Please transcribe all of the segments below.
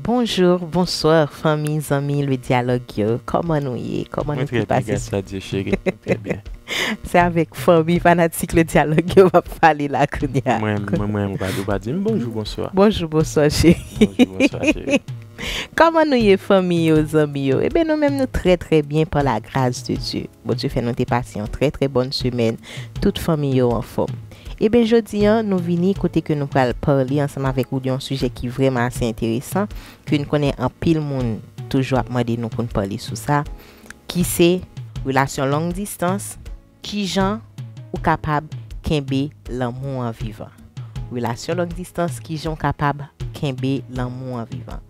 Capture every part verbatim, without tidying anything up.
Bonjou, bonswa, fanmi, zanmi, le dyalòg yo. Kòman nou ye? Kòman nou te pase? Mwen trè byen, gras a Dye, cheri. Mwen trè byen. Se avèk fanmi, fanatik le dyalòg yo m ap pale la kounye a. Mwen, mwen, mwen, ou pa, ou pa di m bonjou, bonswa. Bonjou, bonswa, cheri. Bonjou, bonswa, cheri. Kòman nou ye, fanmi yo, zanmi yo? Eben, nou menm, nou trè, trè byen, par la grâce de Dieu. Bondye fè nou te pase yon trè, trè bòn semèn. Tout fanmi yo anfòm. Eben, jodi a, nou vini kote ke nou pral pale ansanm avèk ou de yon sijè ki vrèman ase enteresan, ke n konnen anpil moun toujou ap mande nou pou n pale sou sa, ki se relasyon long distance, kijan ou kapab kenbe lanmou an vivan. Relasyon long distance, kijan ou kapab kenbe lanmou an vivan.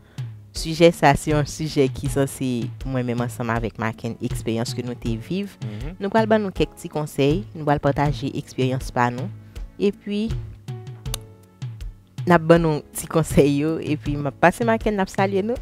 Sijè sa, se yon sijè ki sanse mwen menm ansanm avèk Maken, eksperyans ke nou te viv. Mhm. Nou pral ban nou kèk ti konsèy, nou pral pataje eksperyans pa nou. Epi, n ap ban nou ti konsèy yo, epi m ap pase Maken, n ap salye nou.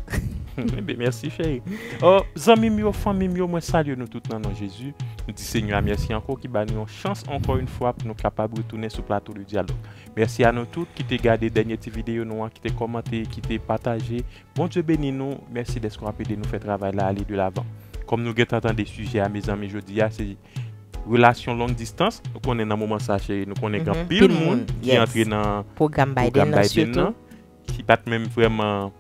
Eben, mèsi, cheri. Oh, zanmi m yo, fanmi m yo, mwen salye nou tout nan non Jezi. Nou di Senyè a mèsi ankò ki ba nou yon chans ankò yon fwa pou nou kapab retounen sou plato de dyalòg. Mèsi a nou tout ki te gade dènye ti videyo nou an, ki te kòmante, ki te pataje. Bondye beni nou. Mèsi dèske w ap ede nou fè travay la ale de lavan. Kòm nou gentan tande sijè a, mezanmi, jodi a, se relasyon long distance. Nou konnen nan moman sa, cheri, nou konnen gen anpil moun ki antre nan pwogram Biden nan, ki pa t menm vrèman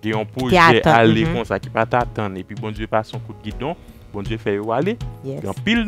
gen yon pwojè ale konsa, ki pa t atann. Epi Bondye pase yon kout gidon, Bondye fè yo ale. Gen anpil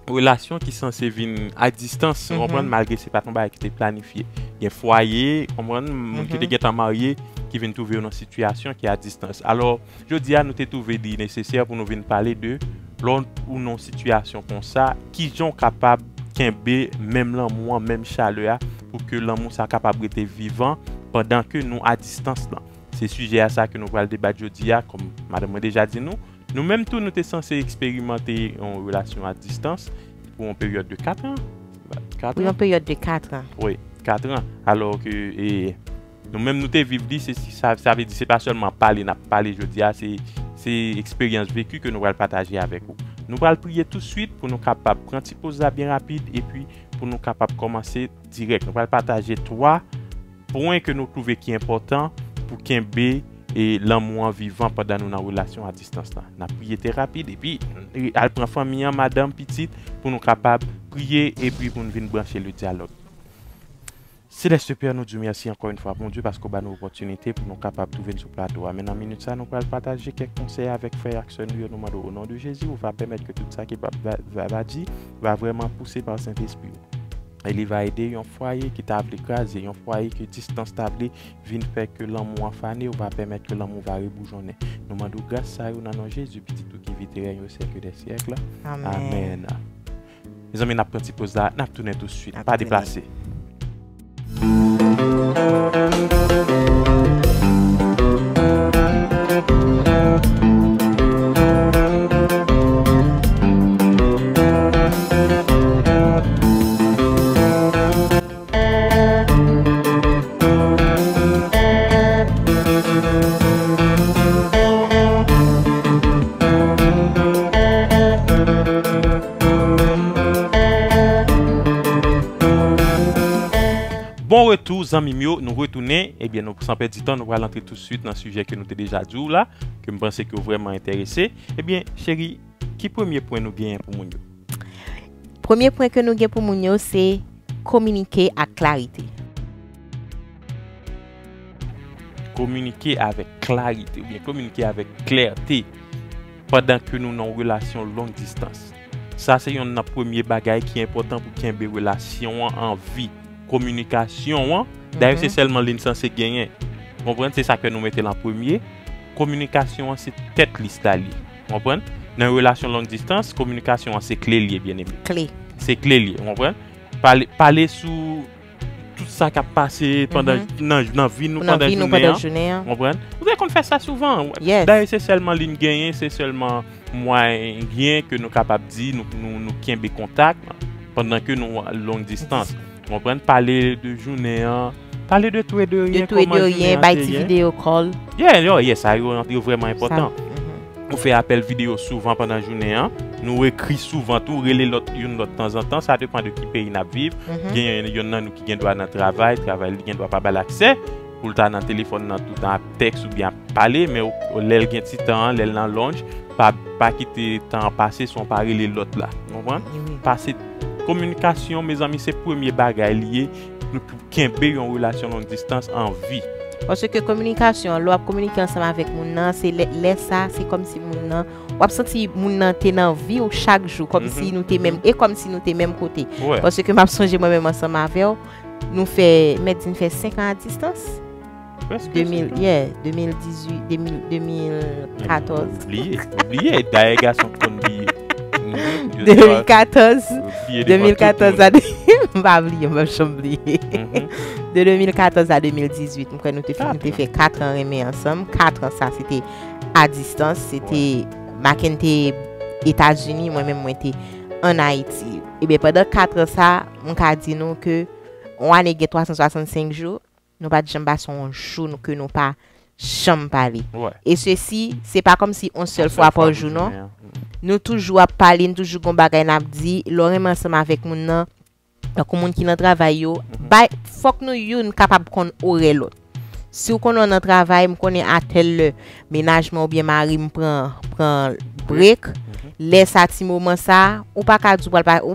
relasyon ki sanse vin a distance, ou konprann, malgre se pa t yon bagay ki te planifye. Gen fwaye, ou konprann, moun ki te gentan marye, ki vin twouve yo nan sitiyasyon ki a distance. Alò, jodi a, nou te twouve li nesesè pou nou vin pale de lè w nan yon sitiyasyon konsa, kijan w kapab kenbe menm lanmou an, menm chalè a, pou ke lanmou sa kapab rete vivan pandan ke nou a distance lan. Se sijè a sa ke nou pral debat jodi a, kòm madanm mwen deja di nou. Nou menm tou, nou te sanse eksperimante yon relasyon a distance pou yon peryòd de kat an. Kat an. Pou yon peryòd de kat an. Wi, kat an. Alò ke, e, nou menm nou te viv li, se, sa, sa vle di se pa sèlman pale n ap pale jodi a, se, se eksperyans veki ke nou pral pataje avèk ou. Nou pral priye touswit pou nou kapab pran ti poz la byen rapid, epi pou nou kapab kòmanse dirèk. Nou pral pataje twa pwen ke nou twouve ki enpòtan pou kenbe, e, lanmou an vivan pandan nou nan relasyon a distans lan. N ap priye trè rapid, epi, e, al pran fanmi an, madanm, pitit, pou nou kapab priye, epi pou nou vin branche le dyalòg. Seleste Pè, nou di w mèsi ankò yon fwa, Bondye, paske w ba nou opòtinite pou nou kapab twouve n sou plato a. Men nan minit sa, nou pral pataje kèk konsèy avèk frè ak sè nou yo. Nou mande w, o non de Jezi, ou va pèmèt ke tout sa ki va, va, va, va di, va vrèman pouse pa Sentespri w. E li va ede yon fwaye ki ta vle kraze, yon fwaye ke distans ta vle vin fè ke lanmou an fane, ou va pèmèt ke lanmou va reboujonnen. Nou mande w gras sa yo nan non Jezi, Pitit ou ki viv e règne au siècle des siècles. Amèn. Amèn. Mezanmi, n ap pran ti poz la, n ap tounen tousuit. Pa deplase. Bon retou, zanmi m yo, nou retounen. Ebyen, nou, san pèdi tan, nou pral antre tousuit nan sijè ke nou te deja di w la, ke m panse ke w vrèman enterese. Ebyen, cheri, ki premye pwen nou genyen pou moun yo? Premye pwen ke nou gen pou moun yo, se kominike ak klarite. Kominike avèk klarite, oubyen kominike avèk klète pandan ke nou nan yon relasyon long distans. Sa se yonn nan premye bagay ki enpòtan pou kenbe relasyon an an vi. Kominikasyon an, dayè se sèlman li n sanse genyen. Konprann? Se sa ke nou mete l an premye. Kominikasyon an se tèt lis la li. Konprann? Nan yon relasyon long distans, kominikasyon an se kle li ye, byeneme. Kle. Se kle li ye, konprann? Pale, pale sou tout sa k ap pase pandan, nan, nan vi nou pandan jounen an. Konprann? Nou te konn fè sa souvan. Dayè se sèlman li n genyen, se sèlman mwayen ke nou kapab di nou, nou, nou kenbe kontak pandan ke nou long distans. Konprann? Pale de jounen an, pale de tou e de ryen, kòman jounen an te ye. Bay ti videyo call. Yeah, yo, yeah, sa yo, yo vrèman enpòtan. Ou fè apèl videyo souvan pandan jounen an, nou ekri souvan tou, rele lòt, youn lòt tanzantan, sa depann de ki peyi n ap viv. Gen yonn nan nou ki gen dwa nan travay, travay li gen dwa pa ba l aksè. pou l ta nan telefòn nan toutan ap tèks oubyen ap pale, men lè l gen ti tan an, lè l nan lounge, pa, pa kite tan an pase san w pa rele lòt la. Ou konprann? Pase kominikasyon, mezanmi, se premye bagay li ye pou kenbe yon relasyon long distans an vi. Paske kominikasyon, lè w ap kominike ansanm avèk moun nan, se lè, lè sa, se kòmsi moun nan, w ap santi moun nan te nan vi w chak jou, kòmsi nou te menm, e kòmsi nou te menm kote. Paske m ap sonje mwen menm ansanm avè w, nou fè, mèt di n fè senk an a distans. Prèske senk an. De mil, yeah, de mil dizuit, de mil, de mil katòz. Ou bliye, ou bliye, dayè gason k konn bliye. De mil katòz, de mil katòz a, m pa bliye, m pa janm bliye. De de mil katòz a de mil dizuit, m kwè nou te fè, nou te fè kat an renmen ansanm. Kat an sa, se te a distans, se te, Maken te Etazini, mwen menm mwen te ann Ayiti. Ebyen, pandan kat an sa, m ka di nou ke yon ane gen twa san swasannsenk jou, nou pa t janm pase yon jou nou, ke nou pa janm pale. E sesi, se pa kòmsi yon sèl fwa pa jou, non. Nou toujou ap pale, nou toujou gon bagay n ap di. Lè w renmen ansanm avèk moun nan, tankou moun ki nan travay yo, bay, fòk nou youn kapab konn orè lòt. Si w konnen w nan travay, m konnen a tèl lè, mennaj mwen oubyen mari m pran, pran brek, lè sa, ti moman sa, ou pa ka di w pral pa, ou,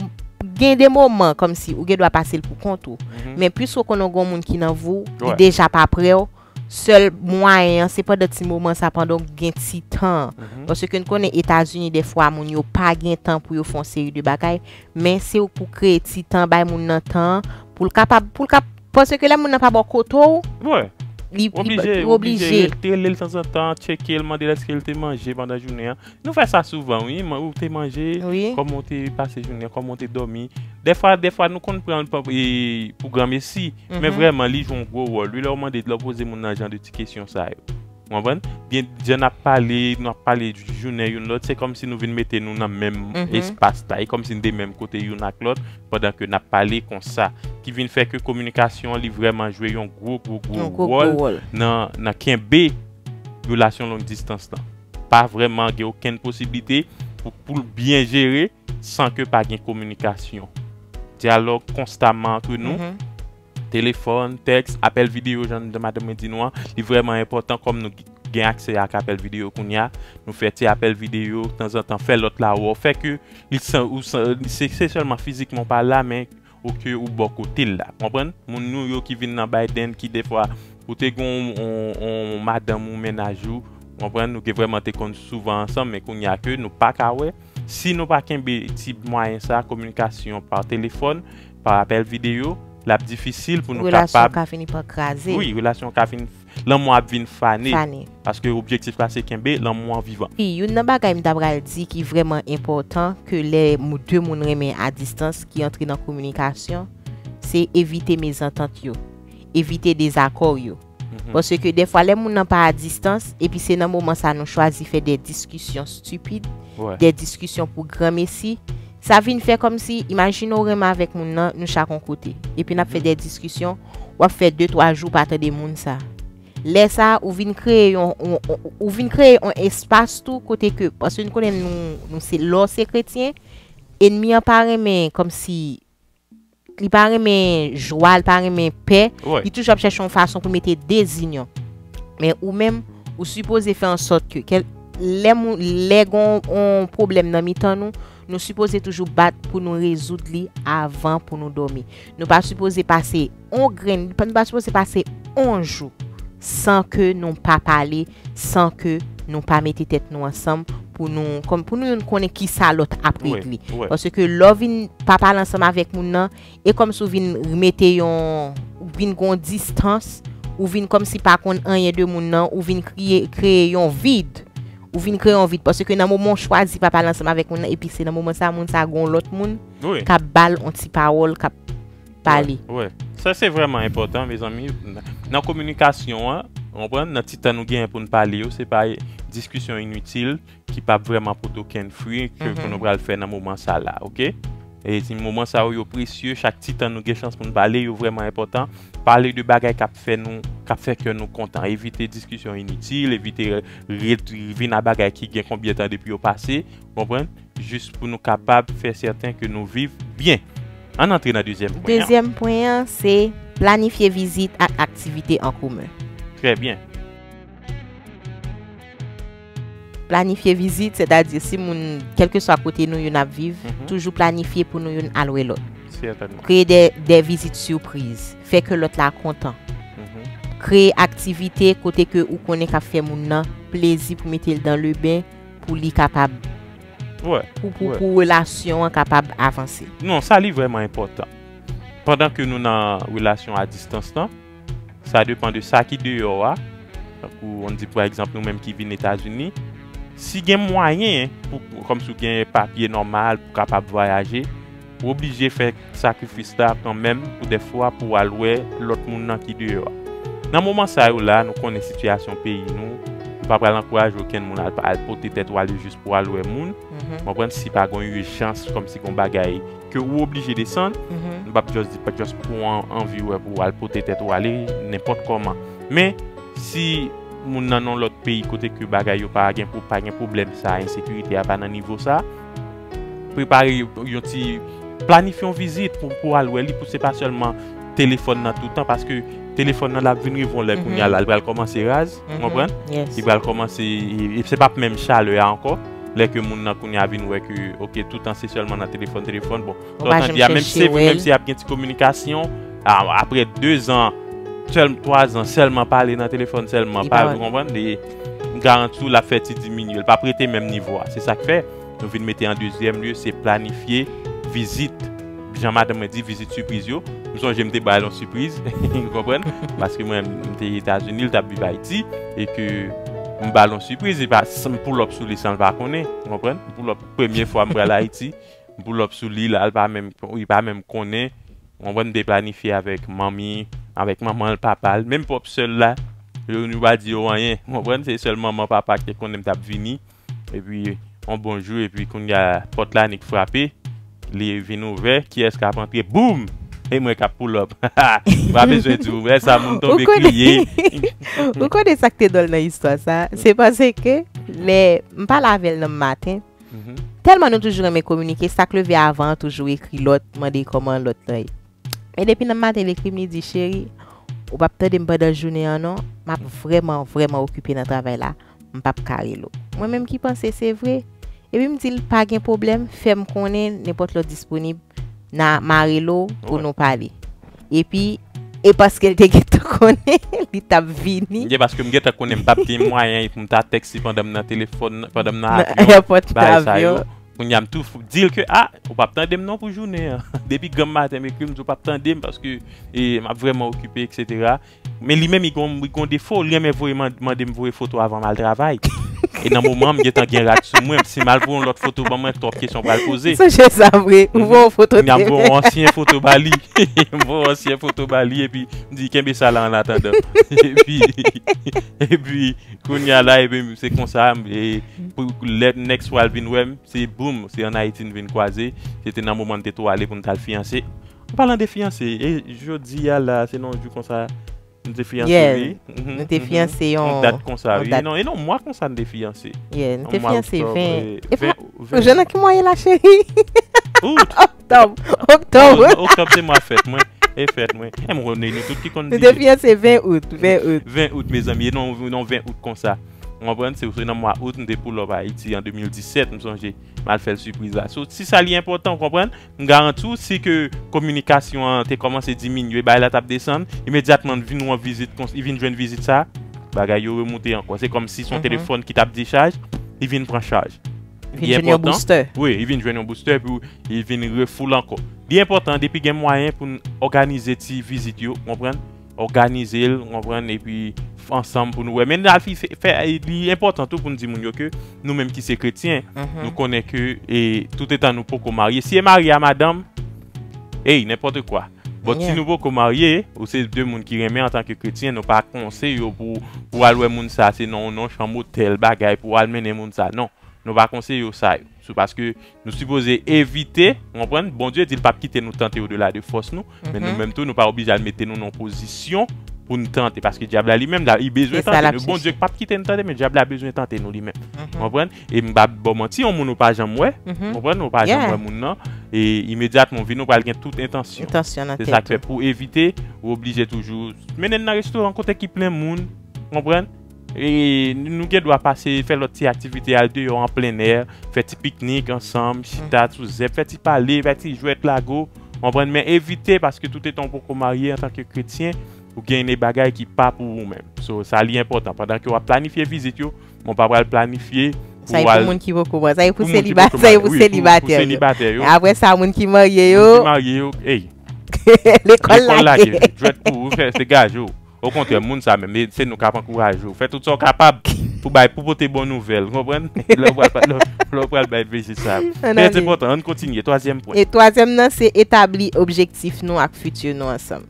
gen de moman kòmsi ou gen dwa pase l pou kont ou. Men plis ou konnen w gen yon moun ki nan vi w, li deja pa prè w, sèl mwayen an, se pandan ti moman sa, pandan w gen ti tan an. Paske n konnen Etazini, dèfwa, moun yo pa gen tan pou yo fè yon seri de bagay, men se ou pou kreye ti tan, bay moun nan tan an, pou l kapab, pou l kap, paske lè moun nan pa bò kote w, li, li, ou oblije rele l tanzantan, tcheke l, mande l èske l te manje pandan jounen an. Nou fè sa souvan, wi. Man, ou te manje, kòman w te pase jounen an, kòman w te dòmi. Dèfwa, dèfwa, nou konn pran l pa, e, pou granmesi, men vrèman, li jwe yon gwo wòl. Wi, lè w mande, lè w poze moun nan jan de ti kesyon sa yo. Ou konprann? Byen, jan n ap pale, nou ap pale jounen youn lòt, se kòmsi nou vin mete nou nan menm espas la. E kòmsi n te menm kote youn ak lòt, pandan ke n ap pale konsa. Ki vin fè ke kominikasyon an, li vrèman jwe yon gwo, gwo, gwo wòl nan, nan kenbe relasyon long distans lan. Pa vrèman gen okenn posiblite pou, pou l byen jere san ke pa gen kominikasyon. Dyalòg konstaman ant nou, telefòn, tèks, apèl videyo, jan madanm mwen di nou an, li vrèman enpòtan kòm nou gen aksè ak apèl videyo kounye a. Nou fè ti apèl videyo, tanzantan, fè lòt la wè w. Fè ke li san, ou san, se, se sèlman fizikman w pa la, men ou ke ou bò kote l la. Konprann? Moun nou yo ki vin nan Biden, ki dèfwa, ou te gen yon, yon, yon madanm ou mennaj ou, konprann? Nou gen vrèman te konn souvan ansanm, men kounye a ke nou pa ka wè. Si nou pa kenbe ti mwayen sa, kominikasyon pa telefòn, pa apèl videyo, l ap difisil pou nou kapab. Relasyon ka fini pa kraze. Wi, relasyon ka fin, lanmou ap vin fane. Fane. Paske objektif la se kenbe lanmou an vivan. Wi, youn nan bagay m ta pral di ki vrèman enpòtan ke lè mou-, de moun renmen a distans ki antre nan kominikasyon, se evite mezantant yo, evite dezakò yo. Paske dèfwa, lè moun nan pa a distans, epi se nan moman sa nou chwazi fè de diskisyon stipid, de diskisyon pou granmesi, sa vin fè kòmsi, imajine w renmen avèk moun nan, nou chak yon kote. Epi n ap fè de diskisyon, w ap fè de, twa jou pa tande moun sa. Lè sa, ou vin kreye yon, yon, yon, ou vin kreye yon espas tou kote ke, paske nou konnen nou, nou se, lè w se kretyen, enmi an pa renmen kòmsi, li pa renmen jwa, li pa renmen pè, li toujou ap chèche yon fason pou mete dezinyon. Men ou menm, ou sipoze fè an sòt ke, kèl, lè moun, lè gon yon pwoblèm nan mitan nou, nou sipoze toujou bat pou nou rezoud li avan pou nou dòmi. Nou pa sipoze pase on grenn, nou pa sipoze pase on jou san ke nou pa pale, san ke nou pa mete tèt nou ansanm pou nou, kòm, pou nou youn konnen kisa lòt ap regle. Paske lè w vin pa pale ansanm avèk moun nan, e kòmsi w vin mete yon, ou vin gon distans, ou vin kòmsi pa konn anyen de moun nan, ou vin kriye, kreye yon vid. Ou vin kreye yon vid, paske nan moman w chwazi pa pale ansanm avèk moun nan, epi se nan moman sa, moun sa gon lòt moun k ap ba l yon ti pawòl, k ap pale. Wi, wi. Sa se vrèman enpòtan, mezanmi. Nan, nan kominikasyon an, ou konprann, nan ti tan nou genyen pou n pale yo, se pa diskisyon initil ki p ap vrèman pote okenn fwi ke, ke nou pral fè nan moman sa la, oke? E ti moman sa yo, yo presye, chak ti tan nou gen chans pou n pale, yo vrèman enpòtan. Pale de bagay k ap fè nou, k ap fè kè nou kontan. Evite diskisyon initil, evite re-, vin a bagay ki gen konbyen tan depi yo pase, konprann? Jis pou nou kapab fè sèten ke nou viv byen. Ann antre nan dezyèm pwen an. Dezyèm pwen an, se planifye vizit ak aktivite an komen. Trè byen. Planifye vizit, sètadi si moun, kèlkeswa kote nou youn ap viv, toujou planifye pou nou youn al wè lòt. Sètènman. Kreye de, de vizit sipriz. Fè ke lòt la kontan. Kreye aktivite kote ke ou konnen k ap fè moun nan plezi pou mete l dan le ben, pou li kapab, pou, pou, pou relasyon an kapab avanse. Non, sa li vrèman enpòtan. Pandan ke nou nan relasyon a distans lan, sa depann de sa ki deyò a. Tankou, on di, pa egzanp, nou menm ki vin Etazini, si gen mwayen, pou, pou, kòmsi w gen papye nòmal pou kapab vwayaje, ou oblije fè sakrifis la kanmenm pou dèfwa pou w al wè lòt moun nan ki deyò a. Nan moman sa yo la, nou konnen sitiyasyon peyi nou, nou pa pral ankouraje okenn moun al, al pote tèt ou ale jis pou al wè moun. Konprann, si pa gen yon ijans, kòmsi gen yon bagay ke ou oblije desann, nou p ap just di, pa just pou an, anvi wè pou al pote tèt ou ale nenpòt kòman. Men, si moun nan nan lòt peyi kote ke bagay yo pa gen, pou pa gen pwoblèm sa, ensekirite a pa nan nivo sa, prepare yon, yon ti, planifye yon vizit pou, pou al wè li, pou se pa sèlman telefòn nan toutan, paske telefòn nan l ap vin rive yon lè kounye a la, li pral kòmanse raz, ou konprann? Li pral kòmanse, e, e se p ap menm chalè a ankò, lè ke moun nan kounye a vin wè ke, oke, toutan se sèlman nan telefòn, telefòn, bon, sa w tande a, menm si se vre, menm si y ap gen ti kominikasyon, a, apre de zan, sèl, twa zan, sèlman pale nan telefòn, sèlman pale, ou konprann? Li, m garanti w, l ap fè ti diminye, l p ap rete menm nivo a. Se sa k fè, nou vin mete an dezyèm lye, se planifye vizit. Jan madanm mwen di, vizit sipriz yo. M sonje m te ba l yon sipriz, ou konprann? Paske mwen, m te Etazini, l t ap viv Ayiti, e ke m ba l yon sipriz, e pa, m pull up sou li san l pa konnen, ou konprann? M pull up premye fwa m pral Ayiti, m pull up sou li, la, l pa menm, li pa menm konnen, ou konprann? M te planifye avèk manmi, avèk manman l, papa l, menm pwòp sè l la, yo, nou pa di yo anyen, ou konprann? Se sèl manman, papa ki te konnen m t ap vini. Epi, yon bon jou, epi kounye a, pòt la nik frape. Li vin ouvè, kiyès k ap antre? Boum! E mwen k ap pull up. M pa bezwen di w, lè sa moun tonbe kriye. Ou konnen sa k te dwòl nan istwa sa? Se paske, lè m pale avè l nan maten, tèlman nou toujou renmen kominike, sa k leve avan an toujou ekri lòt, mande kòman lòt lan ye. E depi nan maten, l ekri m, li di, cheri, ou p ap tande m pandan jounen an non, m ap vrèman, vrèman okipe nan travay la, m p ap ka rele w. Mwen menm ki panse se vre. Epi m di l, pa gen pwoblèm, fè m konnen nenpòt lè w disponib, na, m a rele w pou nou pale. Epi, e paske l te gentan konnen, li t ap vini. Ye, paske m gentan konnen m p ap gen mwayen pou m ta tèks li pandan m nan telefòn, pandan m nan avyon, bagay sa yo. Kounye a, m tou f-, di l ke, a, ou p ap tande m non pou jounen an. Depi granm maten, m ekri, m di, ou p ap tande m paske, e, m ap vrèman okipe, etsetera. Men li menm, li gon, li gon defo, li renmen voye man-, mande m voye foto avan m al travay. E nan moman, m gentan gen rad sou mwen, si m al voye yon lòt foto ban mwen, twòp kesyon pral poze. Sonje sa vre, ou voye yon foto. Kounye a, m voye yon ansyen foto ba li. M voye yon ansyen foto ba li, epi m di, kenbe sa la an atandan. Epi, epi, kounye a la, epi se konsa, e, pou lè next fwa l vin wè m, se boum, se ann Ayiti n vin kwaze. Se te nan moman n te tou ale pou n t al fiyanse. An palan de fiyanse, e jodi a la, se nan yon jou konsa, n te fiyanse, wi. Nou te fiyanse yon dat konsa, wi. Non, e nan mwa konsa n te fiyanse. Yeah, nou te fiyanse ven. Ou jwenn nan ki mwa ye la, cheri? Out. Oktòb. Oktòb. Oktòb se mwa fèt mwen. E fèt mwen. E mwen konnen nou tout ki konn di. Nou te fiyanse ven out, ven out. Ven out, mezanmi. E non, non, ven out konsa. Ou konprann? Se, se nan mwa out, m te pull up Ayiti an de mil disèt, m sonje. M al fè l sipriz la. So, si sa li enpòtan, ou konprann? M garanti w, si ke kominikasyon an te kòmanse diminye, bagay la t ap desann, imedyatman l vin yon vizit, li vin jwenn vizit sa, bagay yo remoute ankò. Se kòmsi se yon telefòn ki t ap dechaj, li vin pran chaj. Li vin jwenn yon booster. Wi, li vin jwenn yon booster, epi li vin refull ankò. Li enpòtan, depi gen mwayen pou n òganize ti vizit yo, ou konprann? Òganize l, ou konprann, epi f-, ansanm pou nou wè. Men n al fi-, fè, fè, li enpòtan tou pou n di moun yo ke nou menm ki se kretyen, nou konnen ke, e, toutetan nou poko marye, si e mari a madanm, ey, nenpòt kwa. Bon, si nou poko marye, ou se de moun ki renmen antanke kretyen, nou pa konseye w pou, pou al wè moun sa, se nan yon, nan yon chanm otèl, bagay, pou al mennen moun sa, non. Nou pa konseye yo sa yo. Se paske nou sipoze evite, ou konprann? Bondye di l p ap kite nou tante odela de fòs nou, men nou menm tou, nou pa oblije al mete nou nan pozisyon pou n tante, paske dyab la li menm, la, li bezwen tante nou. Bondye p ap kite n tante, men dyab la bezwen tante nou li menm. Konprann? E m pa ba w manti, yon moun ou pa janm wè, konprann? Ou pa janm wè moun nan, e imedyatman ou vini, ou pral gen tout entansyon. Se sa k fè, pou evite, ou oblije toujou mennen n nan restoran kote ki plen moun, konprann? E nou gen dwa pase fè lòt ti aktivite, al deyò an plen è, fè ti piknik ansanm, chita sou zèb, fè ti pale, fè ti jwèt lago, konprann? Men evite, paske toutetan ou poko marye antanke kretyen, ou gen de bagay ki pa pou ou menm. So, sa li enpòtan. Pandan ke w ap planifye vizit yo, men w pa pral planifye pou w al. Sa e pou moun ki poko marye, sa e pou selibatè yo. Wi, pou selibatè yo. Apre sa, moun ki marye yo. Moun ki marye yo, ey. Lekòl lage. Jwèt pou ou, fè, degaje w. Okontrè, moun sa menm, e se nou k ap ankouraje w. Fè tout sa w kapab pou bay, pou pote bon nouvèl, konprann? Lè w pral, lè w pral bay vizit sa. Trè enpòtan, ann kontinye, twazyèm pwen. E twazyèm nan, se etabli objektif nou ak fiti nou ansanm.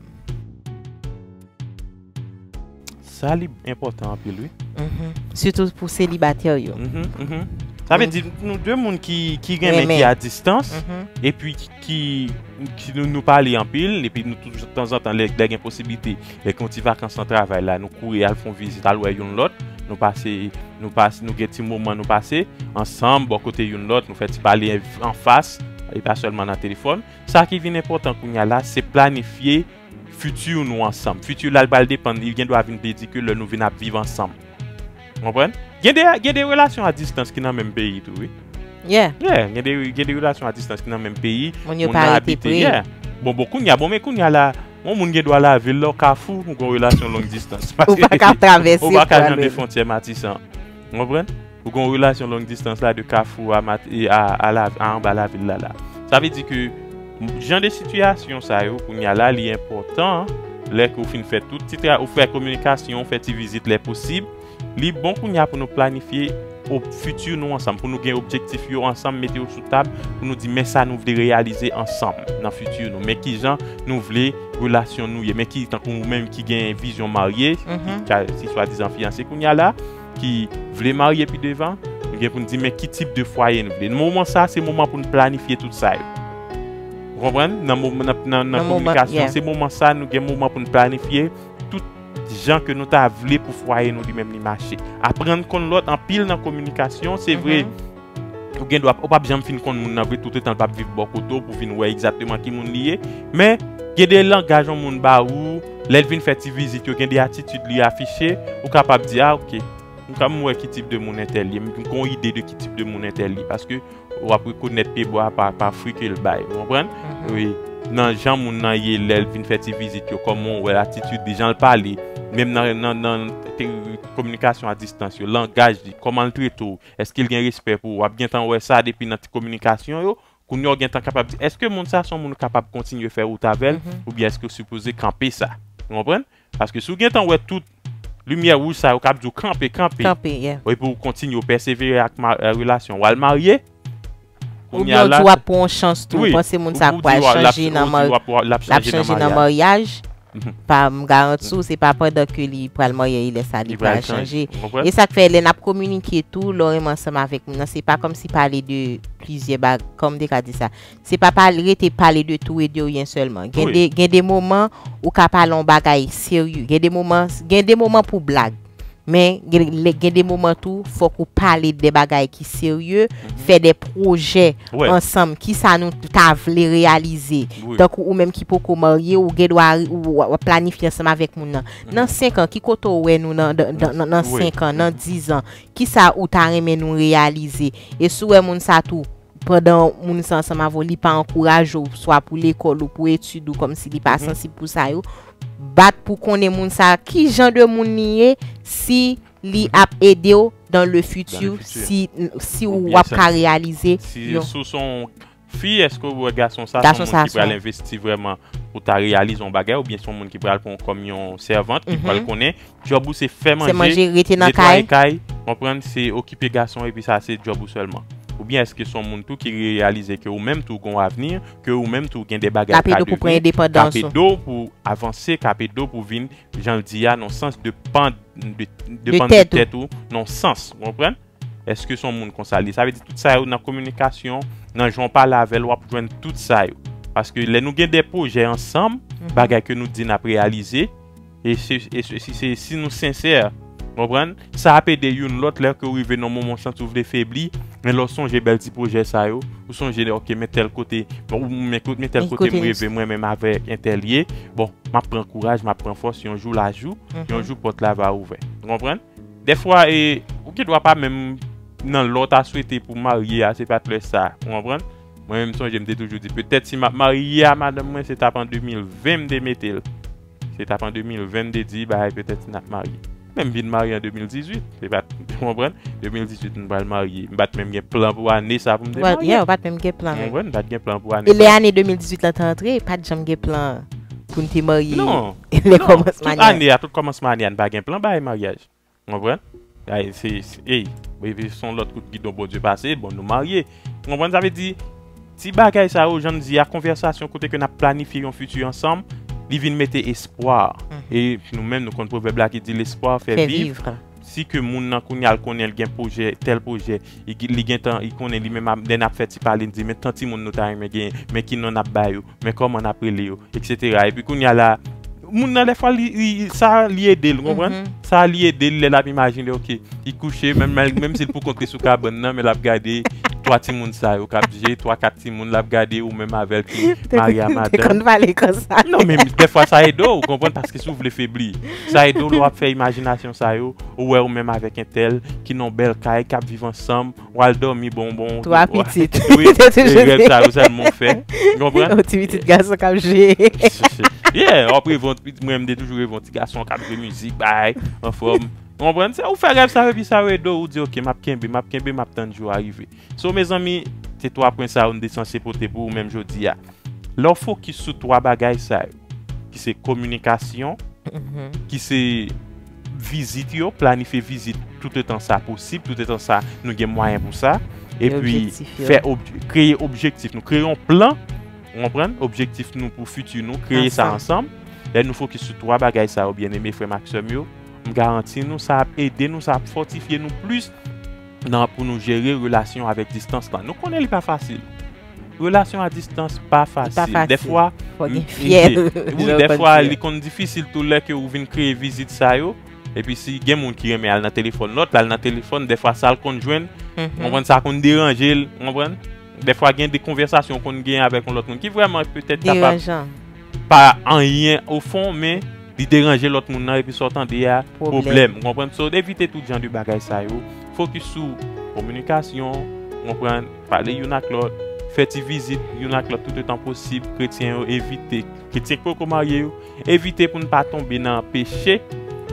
Sa li enpòtan anpil, wi. Sitou pou selibatè yo. Sa vle di, nou de moun ki, ki renmen, ki a distans, epi ki, ki nou, nou pale anpil, epi nou toujou tanzantan, lè, lè gen posiblite, lè gen yon ti vakans nan travay la, nou kouri al fè yon vizit, al wè youn lòt, nou pase, nou pase, nou gen ti moman nou pase ansanm, bò kote youn lòt, nou fè ti pale anfas, e pa sèlman nan telefòn. Sa ki vin enpòtan kounye a la, se planifye fiti nou ansanm. Fiti la, li pral depann, li gen dwa vin pi di ke lè nou vin ap viv ansanm. Konprann? Gen de, gen de relasyon a distans ki nan menm peyi tou, wi. Yeah. Yeah, gen de, gen de relasyon a distans ki nan menm peyi. Moun yo pa rete pre. Yeah. Bon, bon, kounye a, bon, men kounye a la, yon moun gen dwa lave l lè w Kafou, ou gen yon relasyon long distans. Ou pa ka travèse pou al. Ou pa ka jwenn de fwontyè Matisan. Konprann? Ou gen yon relasyon long distans la de Kafou a, Mat-, e a, a la, a anba lavil la, la. Sa vle di ke jan de sitiyasyon sa yo, kounye a la, li enpòtan, lè ke w fin fè tout ti tra-, ou fè kominikasyon, ou fè ti vizit lè posib, li bon kounye a pou nou planifye ob-, fiti nou ansanm, pou nou gen objektif yo ansanm, mete yo sou tab, pou nou di men sa nou vle reyalize ansanm nan fiti nou, men kijan nou vle relasyon nou ye, men ki, tankou ou menm ki gen vizyon marye, ki ka, ki swadizan fiyanse kounye a la, ki vle marye pi devan, nou gen pou n di men ki tip de fwaye nou vle. Nan moman sa, se moman pou n planifye tout sa yo. Ou konprann? Nan moman, nan, nan, nan kominikasyon, se moman sa, nou gen moman pou n planifye tout jan ke nou ta vle pou fwaye nou li menm li mache. Aprann konn lòt, anpil nan kominikasyon, se vre, ou gen dwa, ou p ap janm fin konn moun nan vre, toutotan l p ap viv bò kote w pou vin wè egzakteman ki moun li ye. Men, gen de langaj yon moun ba ou, lè l vin fè ti vizit yo, gen de atitid li afiche, ou kapab di, a, oke, m ka, m wè ki tip de moun entèl ye, m gen yon ide de ki tip de moun entèl ye, paske w ap rekonèt pyebwa a pa, pa fwi ke l bay, ou konprann? Wi. Nan jan moun nan ye, lè l vin fè ti vizit yo, kòman w wè atitid li, jan l pale, menm nan, nan, nan te-, kominikasyon a distans yo, langaj li, kòman l trete w, èske l gen respè pou ou? W ap gentan wè sa depi nan ti kominikasyon yo. Kounye a w gentan kapab di, èske moun sa se yon moun ou kapab kontinye fè wout avè l, oubyen èske w sipoze kanpe sa? Ou konprann? Paske si w gentan wè tout limyè wouj sa yo k ap di w kanpe, kanpe, epi w kontinye, w pèsevere ak ma-, relasyon, w al marye, kounye a la, oubyen w di w ap pran yon chans tou, ou panse moun sa pral chanje nan, l ap chanje nan maryaj. Pa, m garanti w, se pa pandan ke li pral marye, lè sa li pral chanje. E sa k fè, lè n ap kominike tou, lè w renmen ansanm avèk moun nan, se pa kòmsi pale de plizyè bag-, kòm m te ka di sa, se pa pale, rete pale de tou e de ryen sèlman. Gen de, gen de moman, ou ka pale yon bagay serye. Gen de moman, gen de moman pou blag. Men, gen, gen de moman tou, fòk ou pale de bagay ki serye, fè de pwojè ansanm. Kisa nou ta vle reyalize? Tankou ou menm ki poko marye, ou gen dwa, ou, w ap planifye ansanm avèk moun nan. Nan senk an, ki kote w wè nou nan, nan, nan, nan, nan senk an, nan diz an? Kisa ou ta renmen nou reyalize? E si w wè moun sa tou, pandan moun sa ansanm avè w, li pa ankouraje w, swa pou lekòl ou, pou etid ou, kòmsi li pa sansib pou sa yo, bat pou konnen moun sa, ki jan de moun li ye, si li ap ede w dans le futur, si, si w ap ka reyalize. Si w se yon fi, èske w wè gason sa se yon moun ki pral envesti vrèman pou ta reyalize yon bagay, oubyen se yon moun ki pral pran w kòm yon sèvant, ki pral konnen djòb ou se fè manje, netwaye kay, konprann, se okipe gason, epi sa se djòb ou sèlman? Oubyen èske se yon moun tou ki reyalize ke ou menm tou w gen yon avni, ke ou menm tou w gen de bagay w ka devni, k ap ede w pou avanse, k ap ede w pou vin, jan l di a, nan sans de pan, de, depann de tèt ou, nan sans, ou konprann? Èske se yon moun konsa li ye? Sa vle di tout sa yo nan kominikasyon, nan jan w pale avè l, w ap jwenn tout sa yo. Paske lè nou gen de pwojè ansanm, bagay ke nou di n ap reyalize, E se, e se, si, se, si nou sensè, konprann, sa ap ede youn lòt lè ke w rive nan moman w santi w vle febli, men lè w sonje bèl ti pwojè sa yo, ou sonje, ok, men tèl kote, bon, ou men, men tèl kote m reve mwen menm avèk entèl ye, bon, m ap pran kouraj, m ap pran fòs, yon jou la jou, yon jou pòt la va ouvè. Ou konprann? Dèfwa, e, ou gen dwa pa menm nan lè w ta swete pou w marye a, se pa t lè sa. Ou konprann? Mwen menm, m sonje, m te toujou di, petèt si m ap marye a madanm mwen, se t ap an de mil ven m te mete l. Se t ap an de mil ven m te di, bagay, petèt si n ap marye. Men m vin marye an de mil dizuit. Se pa t, ou konprann? De mil dizuit, m pral marye. M pa t menm gen plan pou ane sa pou m te marye. Ou konprann? M pa t gen plan pou ane sa. E lè ane de mil dizuit lan te antre, pa t janm gen plan pou n te marye. Non. Lè kòmansman ane a. Tout ane a, tout kòmansman ane a, n pa gen plan bay maryaj. Ou konprann? Ay, se, se, ey, epi se yon lòt kout gidon Bondye pase, bon, nou marye. Ou konprann? Sa vle di, ti bagay sa yo, jan m di a, konvèsasyon kote ke n ap planifye yon fiti ansanm, li vin mete espwa. E nou menm, nou konn pwovèb la ki di, l'espoir fait vivre. Si ke moun nan kounye a l konnen l gen pwojè, tèl pwojè, li, li gentan, li konnen li menm, lè n ap fè ti pale, n di, men tan timoun nou ta renmen genyen, men ki non n ap ba yo, men kòman n ap rele yo, etsetera. Epi kounye a la, moun nan dèfwa li, li, sa li ede l, ou konprann? Sa li ede l lè l ap imajine, ok, li kouche, menm, menm si l pou kont li sou kabann nan, men l ap gade twa timoun sa yo k ap je, twa, kat timoun l ap gade ou menm avè l ki mari a madanm. Te konn pale konsa. Non, men dèfwa sa ede w, ou konprann, paske si w vle febli, sa ede w lè w ap fè imajinasyon sa yo, ou wè ou menm avèk entèl ki nan yon bèl kay, k ap viv ansanm, w al dòmi bon, bon. Twa pitit. Wi, e rèv sa yo sèlman w fè. Ou konprann? Yon ti pitit gason k ap jwe. Yeah, w ap reve yon ti pitit, mwen, m te toujou reve yon ti gason k ap jwe mizik, bay, anfòm. Ou konprann? Se ou fè rèv sa yo, epi sa yo ede w, ou di, ok, m ap kenbe, m ap kenbe, m ap tann jou a rive. So, mezanmi, se twa pwen sa yo m te sanse pote pou ou menm jodi a. Lè w fokis sou twa bagay sa yo, ki se kominikasyon, ki se vizit yo, planifye vizit toutotan sa posib, toutotan sa nou gen mwayen pou sa, epi fè ob-, kreye objektif nou, kreye yon plan, ou konprann, objektif nou pou fiti nou, kreye sa ansanm. Lè nou fokis sou twa bagay sa yo, byeneme frè m ak sè m yo, m garanti nou, sa ap ede nou, sa ap fòtifye nou plis nan, pou nou jere relasyon avèk distans lan. Nou konnen li pa fasil. Relasyon a distans pa fasil. Dèfwa, wi, dèfwa li konn difisil tou lè ke ou vin kreye vizit sa yo. Epi si gen moun ki renmen al nan telefòn lòt, l al nan telefòn, dèfwa sa l konn jwenn, ou konprann, sa konn deranje l, ou konprann? Dèfwa gen de konvèsasyon ou konn genyen avèk yon lòt moun ki vrèman petèt kapab pa anyen ofon, men li deranje lòt moun nan, epi sa w tande a, pwoblèm. Ou konprann? So, evite tout jan de bagay sa yo. Fokis sou kominikasyon, ou konprann? Pale youn ak lòt, fè ti vizit youn ak lòt toutotan posib. Kretyen yo, evite, kretyen ki poko marye yo, evite pou n pa tonbe nan peche,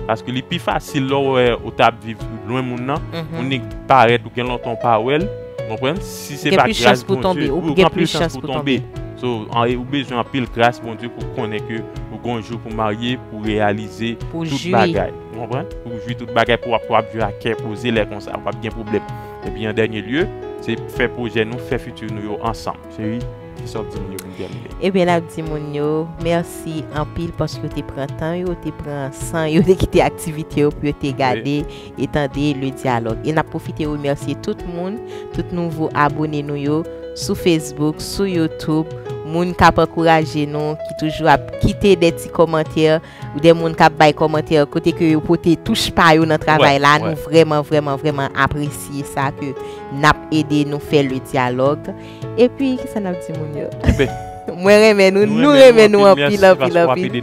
paske li pi fasil lè w wè ou t ap viv lwen moun nan, ou nik parèt, ou gen lontan ou pa wè l, ou konprann? Si se pa gras Bondye, ou gen plis chans pou tonbe. So, an, ou bezwen anpil gras Bondye pou konnen ke ou gon jou pou marye, pou reyalize tout bagay. Ou konprann? Pou jwi tout bagay, pou w ap, pou w ap viv ak kè poze lè konsa, w p ap gen pwoblèm. Epi an dènye lye, se fè pwojè nou, fè fiti nou yo ansanm. Cheri, kisa w ap di moun yo pou n tèmine? Ebyen, n ap di moun yo mèsi anpil paske yo te pran tan yo, te pran san yo, te kite aktivite yo pou yo te gade e tande Le Dialogue. E n ap pwofite remèsye tout moun, tout nouvo abone nou yo sou Facebook, sou YouTube, moun k ap ankouraje nou, ki toujou ap kite de ti kòmantè, ou de moun k ap bay kòmantè, kote ke yo pote touch pa yo nan travay la, nou vrèman, vrèman, vrèman apresye sa ke n ap ede nou fè Le Dialogue. Epi, kisa n ap di moun yo? Mwen renmen nou, nou renmen nou anpil, anpil, anpil.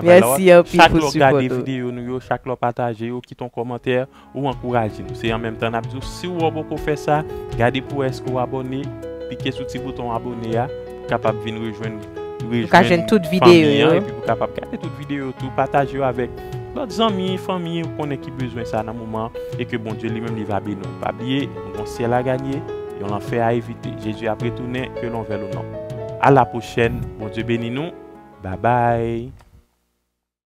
Mèsi anpil pou sipò nou. Chak lè w gade videyo nou yo, chak lè w pataje yo, kite yon kòmantè, ou ankouraje nou. Se an menm tan n ap di w, si w poko fè sa, gade pou wè èske w abòne, pike sou ti bouton abòne a, pou kapab vin rejwenn, rejwenn fanmi an, epi pou kapab gade tout videyo tou, pataje yo avèk lòt zanmi, fanmi ou konnen ki bezwen sa nan moman an, e ke Bondye li menm li va beni w. Pa bliye, nou gon syèl a ganye, yon lanfè a evite. Jezi ap retounen, que l'on veuille ou non. A la pwochèn, Bondye beni nou. Babay.